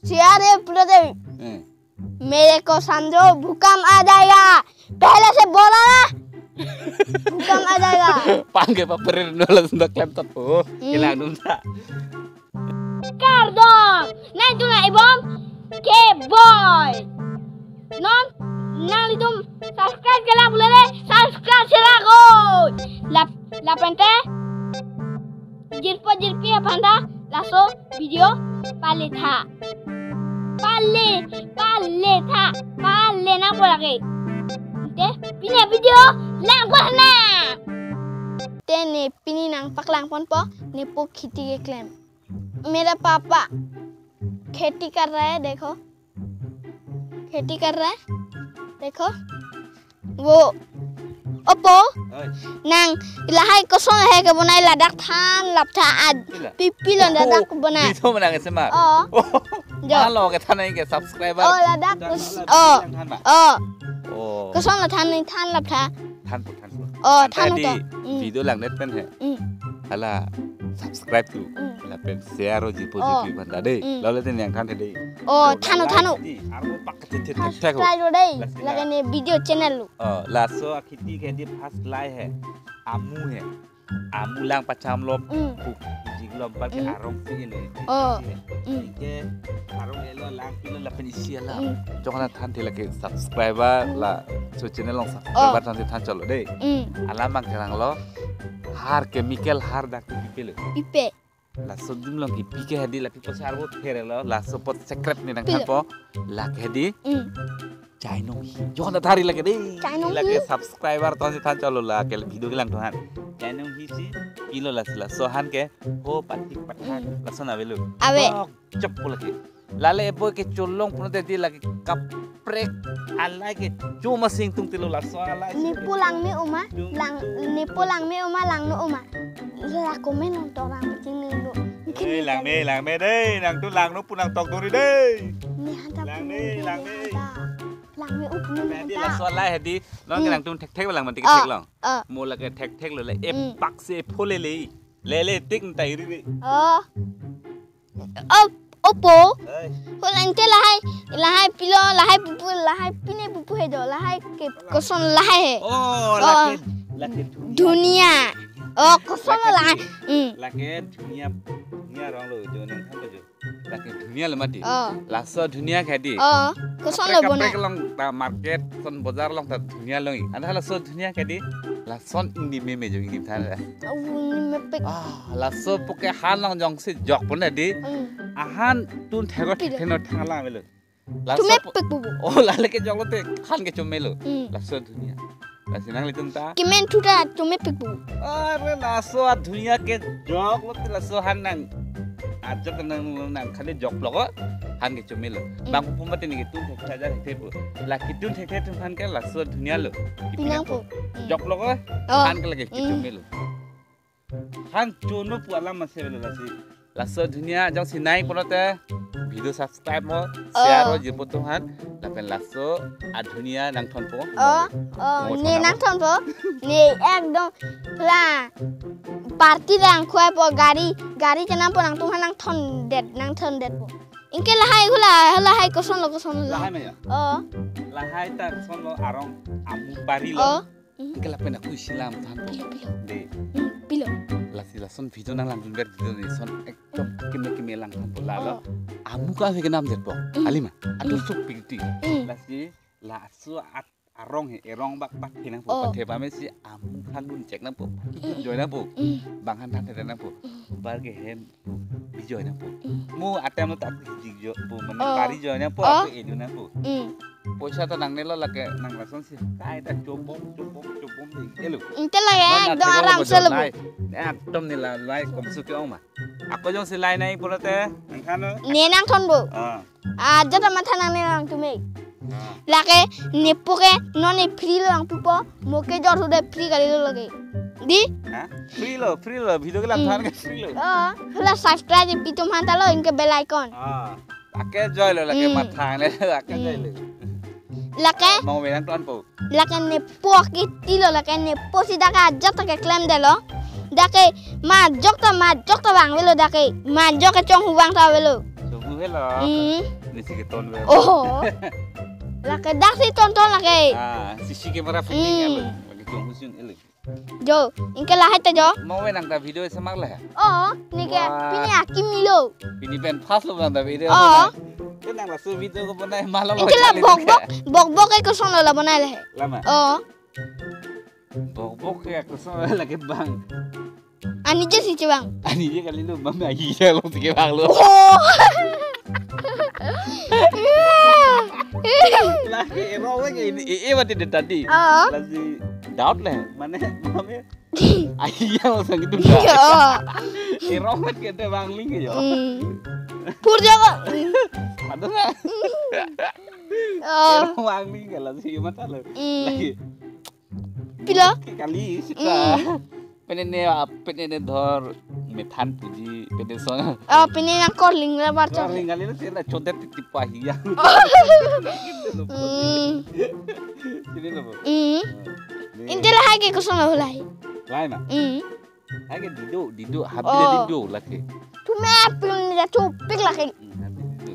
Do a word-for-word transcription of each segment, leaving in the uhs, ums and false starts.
Siare pulote, eh, "मेरे को समझो, भूकंप आ जाएगा, पहले से बोला ना, भूकंप आ जाएगा।" Pang ke paper no langsung dak klem tap. Oh, hmm, kelang dum ta. Kardom, nangtum la ibom ke boy. Non nanglitum subscribe ke la bulele, subscribe sera ko. Lap lapente jirpo jirpi aphan ta laso video pale tha. Pale, pale tha, pale nangpo lake. Te pine video lang ko na. Te ne pini nangpaklang ponpo, nepo kheti keklem. मेरा पापा खेती कर रहा है, देखो, खेती कर रहा है, देखो, वो, opo, oi, nang lahai koson lahai kebonai, ladak than lap tha ad, pilo, pipilo, oh, ladak bonai. Pito menang ese ma. Oh. Oh. Jo. Malo kethan ke subscriber. Oh, ladak, oh, than ma. Oh. Oh. Koson la than, than lap tha. Thanpo, thanpo. Oh, anta than di to. Hmm. Video langdet pen he. Hmm. Hala subscribe tu. Hmm. Lapen share o jipo, oh, jipi banda de. Hmm. Lale tin yang than the de. Oh, to than o, la than o. Di, armo pak the the the the ko. Subscribe lo de. Lasi la, lake ne video channel lo. Oh, laso akheti ke di first lai he. Amu he. Amu lang pacham lop. Mm. Ku jik lop bal ke, mm, arong si ne. Oh. Si ne. Mm. Ike arong elo lang pilo lapen isi alam. Mm. Jokna than the lake subscriber, mm, laso channel along, oh, subscriber than si than cholo de. Mm. Alam mang kerang lo. Har, chemical har dak pipe lo. Pipe. Laso adim along kipi ke hedi, lapi apot sar bot phere lo, laso apot secret ne nang, pilo, thanpo, lake hedi. Mm. Chainong hi. Jokna thari lake de. Chainong hi. Lake subscriber than si than cholo, lake video kelang than. Chainong hi si pilo lasi, laso han ke ho pathik pathak, mm, lason avelo. Ave. Dok chop po lake. Lale ebo ke cholong puno te di lake kaprek, alai ke chuma sing tung tilo laso alai. Nepo langme oma, tung, lang, tung, nepo langme oma, langno oma. La comment along tok lang ching ningno. Eh, langme, langme de, nangtum langno pu nangtok dori de. Ne hanta langme, pu langme. Hanta. Langme up ne, langme hanta. Laso alai hedi, non ke, hmm, nangtum thekthek lang mati ke, oh, thek long. Oh. Mo lake thekthek lo le, mm, epak se phole le. Lele tik ntai ri ri. Oh. Oh, opo. Hai. Hola ante lahai, lahai pilo, lahai pupu, lahai pine pupu he do, lahai ke koson lahai he. Oh, oh, lake, lake dhunia. Dhunia. Oh, koson lahai. Lake dhu-, hmm, lake dhunia, dhunia arong lo jo, nang than jo. Lake dhunia lo mati. Oh. Laso dhunia ke di. Oh, koson lo, kaprek, bona, kaprek along ta market, son bojar along ta dhunia longi. Anta laso dhunia ke di. Lason ingni meme jo ingni than la. Au, ingni mepik. Ah, laso puke han along jongsi jok pon di. Hmm. Ahan tun thego, pilo, theno thang lang avelo. Laso chomepik pu-, bubu. Oh, lale ke jok lote han ke chomelo. Hmm. Laso dhunia. Lasi nanglitum ta. Kemen thu ta chomepik pu-. Are laso adhunia ke jok lote laso han nang. Ajok nang nang khali jok lo ko. Han ke chomelo. Hmm. Bang pupu mati ne ketun thek thek aja thek pu. La ketun thek thek atum han ke laso dhunia lo. Pinang pu. Hmm. Jok lo ko. Oh. Han ke lake, hmm, kechomelo. Han chono pu alam mase avelo lasi. Laso dhunia jongsi nai pulote video subscribe mo, oh, share o jipo atum han, lapen laso adhunia nangthonpo. Oh, oh, mo ne thonpo, nangthonpo. Ne ekdom la party lang khoi po, gari, gari chenam po, nangtum han nangthondet, nangthondetpo. Anke lahai hula, lahai koson lo, koson lo. Lahai ma ya? Oh. Lahai ta koson lo, arong amu pari lo. Oh. Hmm. Anke lapen aku isi lam thanpo. Pilo, pilo. De. Hmm, pilo. Lasi lason video nang langdun ber video ne son ekdom keme keme lang thanpo lalo. Oh. Amu ka ave kenamdetpo. Hmm. Alima. Adu, hmm, suk pingti. Hmm. Lasi laso at arong he, erong bak bak pinangpo. Oh. Pathe pame si amu khan dun chek nangpo. Hmm. Joi nangpo. Hmm. Bang han thanthe nangpo. Hmm. Bar ke hem pu, bijoi nangpo. Mm. Mo atem lo ta aku hijik jo pu, mane, oh, pari joi nangpo, oh, aku edu nangpo. Mm. Poisa ta nangnelo lake nang lason si kai ta chobom, chobom, chobom de elo. Ante lake non ekdom aram se lo. Nai, ekdom ne la lai komsu ke-ong ma. Ako jongsi lai nai pulote nangthan lo. Ne nangthonpo. Ah. Ajat amatha nangne nangtum e. Ah. Lake nepo ke non ne free lo nangpipo, mo ke jor sudah free kali lo lake. Di? Ha? Free lo, free lo. Video kelang, hmm, than ke free lo. Oh, hula subscribe pi atum han ta lo, anke bell icon. Ah. Lake joi lo, lake, hmm, matha ne, lake, hmm, joi lo. Lake? Mo me nangthonpo. Lake nepo akiti lo, lake nepo si dak ajat ta keklemdetlo. Dak ke majok ta, majok ta vang avelo dak ke. Majok kechonghu vang ta avelo. Chonghu Hello. Hmm. Nisi keton ave. Oh. Lake dak si tonton lake. Ah, C C camera footing Hmm. alo. Lake jong husun alo. Jo, anke lahai ta jo. Mo ave nang ta video semak le. Oh, neke Wah. pini akim nilo. Pini pen first lo nang ta video. Oh. Bonai. Ke nang laso video kebonai malam Anke la bok bok, bok bok ke koson lo la bonai le. Lama. Oh. Bok bok ke koson lake bang. Ani je si chevang. Ani je kali lo bang ahi ya lo si kevang lo. Oh. Lake erong lake ini e e mati de tadi. Oh. Lasi doubt le. Mane mame ahi ya lo sang itu. Ya. Erong mat ke de bang ling ke yo. Hmm. Pur jago. Ada na. Oh. Erong bang ling ke lasi mata lo. Hmm. Lake Pilo? Kali sita. Mm. Pene ne, ah, pene ne dhor methan puji, pene song. Oh, pene nang korling la bar chor. Korling kali lo sila chodet titi pahiya. Mm. Sini lo, Bu. Mm. Ni. Inte lahai ke koson lahai. Lahai na? Mm. Lahai ke dido, dido, habis Oh. dido lake. Tume pin ya chupik lake. Mm, habis dido.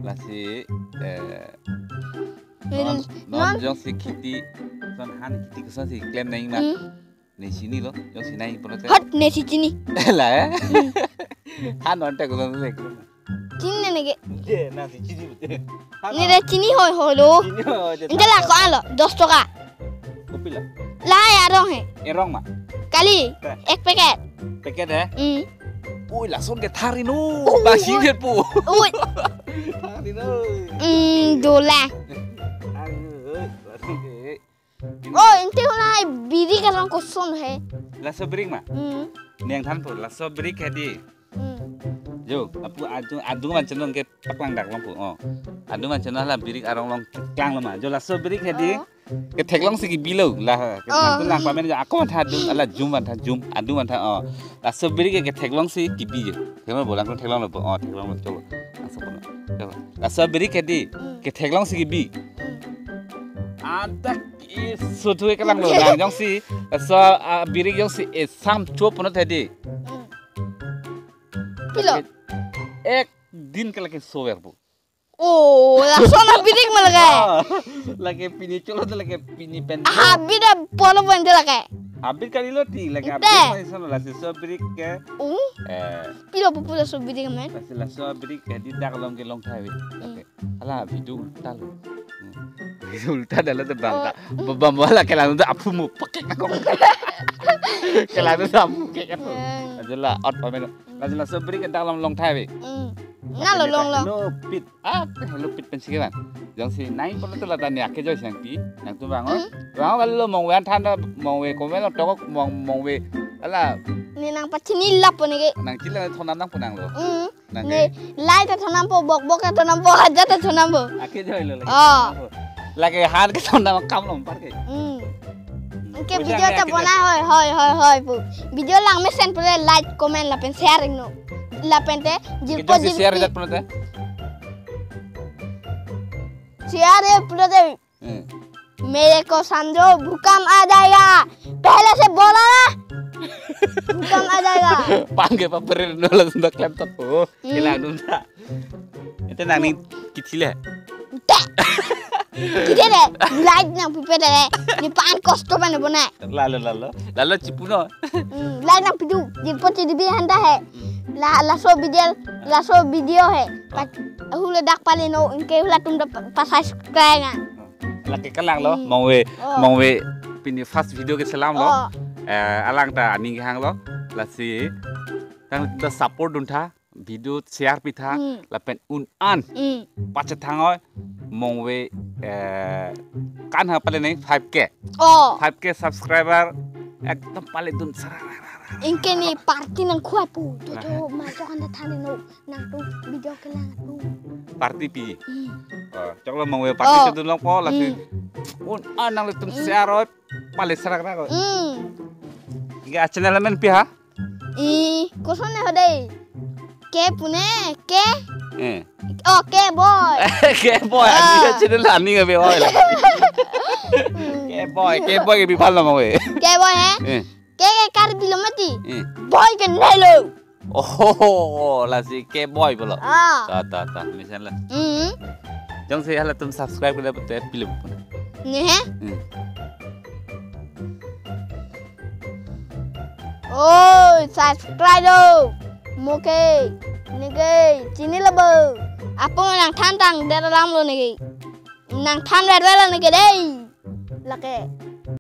Lasi, eh, Pil-, non, non non. Jongsi kheti, non han kheti koson si klem nang ma. Hmm. Ne chinilo, jongsi nang pulote. Hot ne si chini. La, eh? Hmm. Han non te koson si klem. Chini neke. Je, nang si chini. Han Ne non. re chini hoi hoi lo. Chini hoi, je Inte la tha. ko-an lo, dos toka. Kopilo. La ya rong he. Erong ma. Kali, Te. ek packet. Packet he? Hmm. Ui, lason ke thari no. Ui, Basi ui. Pu. Ui. Thari no. Hmm, dola. Thari no. Lason ke. Oh, inte hola hai birik arong koson he. Laso birik ma? Hmm. Neng than pu, laso birik hedi. Hmm. Jo, apu adung, adung man chenong ke paklang dak long pu. Oh. Adung man chenong la birik arong long klang lo ma. Jo laso birik hedi. Oh. Ketheklong si kebi lo la. Oh. Nangtum lang pamen jo ako man tha adung, ala jum man tha jum, adung man tha. Oh. Laso birik ke ketheklong si kebi je. Kema bolang ko theklong lo. Oh, theklong lo cholo. Laso kono. Cholo. Laso birik hedi. Hmm. Ketheklong si kebi. Hmm. Antak isu thu ke lang lo nang jongsi. Laso, ah, birik jongsi esam chup puno hedi. Hmm. Pilo. Ek din ke lake sover pu. Oh, lason abirik ma lake. Oh, lake pini cholo to lake pini pen. Habit a polo pen to lake. Habit kali lo ti lake Ite. Habit ma isono lasi so birik ke. Oh, Eh, pilo pupu laso birik men. lasi laso birik ke di dak long ke long thai ave. Hmm. Lake. Ala video ulta lo. Hmm. Video ulta dah lo to bang ta. Oh. Ba-, bam wala kelang to aphu mu pakai na ko. Kelang to aphu ke kan. Hmm. Ajala out pamen. Lasi laso birik ke dak long long thai ave. Hmm. Na lo long long. Hello pit. Ah, hello pit pensi ke bang. Jongsi nai polo to lata ni ake joi siang pi. Nangtum bang. Hmm? Bang kali lo mongve an than da mongve komen lo tokok mong mongve. Ala. Ni nang pachini lap po ni ke. Nang chila thonam nang punang lo. Hmm. Nang Ni ke. lai ta thonam po, bok bok ta thonam po, haja ta thonam po. Ake joi lo lagi. Oh. Lagi han ke thonam kam lom par ke. Hmm. Oke, Pujang video ya ta kita. bona hoi, hoi, hoi, hoi, pu. Video lang mesen pura like, comment, lapen share ingno. Lapen te, Kita jilpo si share jilpi. dat pura te. Share ye pura te. Hmm. मेरे को समझो, भूकंप आ जाएगा। पहले से बोला ना, भूकंप आ जाएगा। Pangge pa berin no langsung dak laptop. Oh, Hmm. kila dun ta. Ete nang ni kithile. Te. Kithile. Like nang pipe de. Ni pan kosto bane bonai. Lalo lalo. Lalo chipuno. Hmm, like nang pidu. Jilpo chidibi handa he. Hmm. La laso video, laso video he. Pat hule dak pali no, anke hula tum da pa-, pa subscribe na. Lake kelang lo, Hmm. mongve, Oh. mongve pini first video ke selam lo. Oh. Eh, alang ta aning hang lo. Lasi, tang da support dun tha. Video share pi tha, Hmm. lapen un an. Hmm. Pachethang oi, mongve, eh, kan ha pale nai five K. Oh. Five K subscriber, ekdom pale dun sara. Anke ni party nang khua pu. To, to, Aha. ma to kan da thani no. Nang tu video kelang tu. Party pi. Hmm. Oh, choklo mongve party Oh. chedun long po, lasi. Hmm. Un an nang le tum Hmm. share oi, pale sara sara oi. Hmm. Anke channel men pi ha? I, koson ne ho dei? Ke pune, ke? Eh. Oh, ke boy. Ke boy, Ah. ani channel ani ke boy la. Hmm. Ke boy, ke boy ke bipal nama we. Ke boy he? Eh. Ke ke Karbi lo mati. Eh. Boy ke nelo. Oh, lasi ke boy pulo. Ah. Ta, ta, ta, mesen la. Hmm. Jongsi halatum subscribe kule pute pilu pun. Ne he? Hmm. Oi, subscribe lo. Mo ke, neke, chini labo. Apong nangthan tang, der alam lo neke. Nangthan vet vet lo neke dei. Lake.